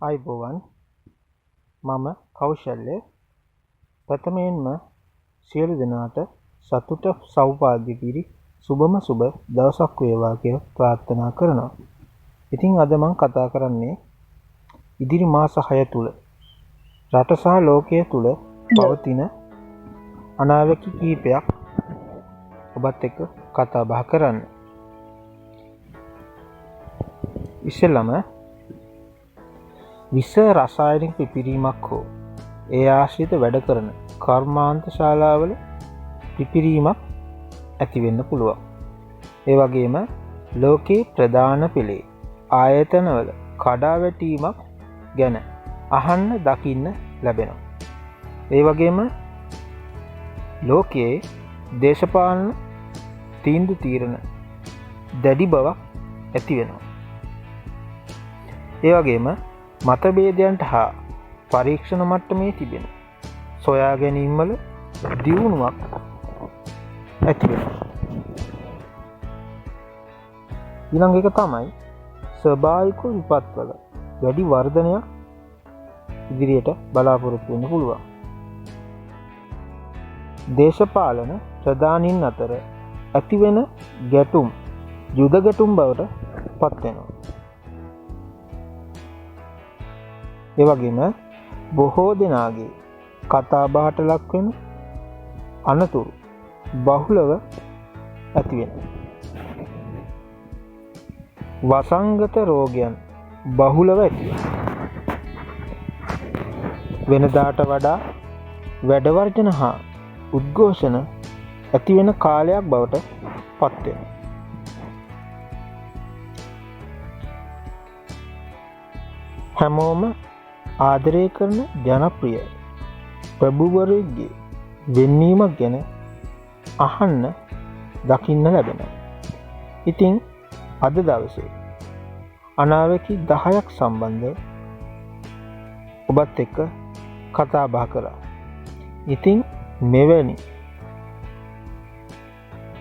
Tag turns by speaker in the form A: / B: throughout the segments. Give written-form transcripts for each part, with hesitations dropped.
A: ආයුබෝවන්. මම කෞශල්‍ය. ප්‍රථමයෙන්ම සියලු දෙනාට සතුට සෞභාග්‍ය පිරි සුබම සුබ දවසක් වේවා කියලා ප්‍රාර්ථනා කරනවා. ඉතින් අද මම කතා කරන්නේ ඉදිරි මාස 6 තුල රට සහ ලෝකය තුල පවතින අනාවැකි කීපයක් ඔබත් එක්ක කතා බහ කරන්න. ඉස්සෙල්ලම විස රසායනික පිපිරීමක් හෝ ඒ ආශ්‍රිත වැඩ කරන කර්මාන්ත ශාලාවල පිපිරීමක් ඇති වෙන්න පුළුවන්. ඒ වගේම ලෝකයේ ප්‍රධාන පෙළේ ආයතනවල කඩාවැටීමක් ගැන අහන්න දකින්න ලැබෙනවා. ඒ වගේම ලෝකයේ දේශපාලන තීන්දුව තීරණ දැඩි බවක් ඇති වෙනවා. ඒ වගේම මතභේදයන්ට හා පරීක්ෂණ මට්ටමේ තිබෙන සොයා ගැනීම්වල දියුණුවක් ඇති වෙනවා. ඊළඟ එක තමයි ස්වභාවික විපත්වල වැඩි වර්ධනයක් ඉදිරියට බලාපොරොත්තු වෙන්න පුළුවන්. දේශපාලන ප්‍රධානීන් අතර ඇතිවෙන ගැටුම් යුද ගැටුම් බවට පත් වෙනවා. ඒ වගේම බොහෝ දෙනාගේ කතාබහට ලක්වෙන අනතුරු බහුලව ඇති වෙනවා. වසංගත රෝගයන් බහුලව ඇති වෙනවා. වෙනදාට වඩා වැඩවර්ජන හා උද්ඝෝෂණ ඇතිවෙන කාලයක් බවට පත් වෙනවා. හැමෝම ආදරය කරන ජනප්‍රිය ප්‍රභූවරයෙක්ගේ වෙන්වීමක් ගැන අහන්න දකින්න ලැබෙනවා. ඉතින් අද දවසේ අනාවැකි 10ක් සම්බන්ධව ඔබත් එක්ක කතා බහ කරා. ඉතින් මෙවැනි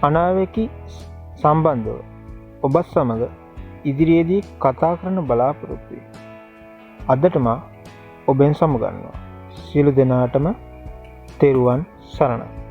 A: අනාවැකි සම්බන්ධව ඔබත් සමග ඉදිරියේදී කතා කරන්න බලාපොරොත්තු වෙයි. අදටම ඔබෙන් සමුගන්නවා. සියලු දෙනාටම තෙරුවන් සරණයි.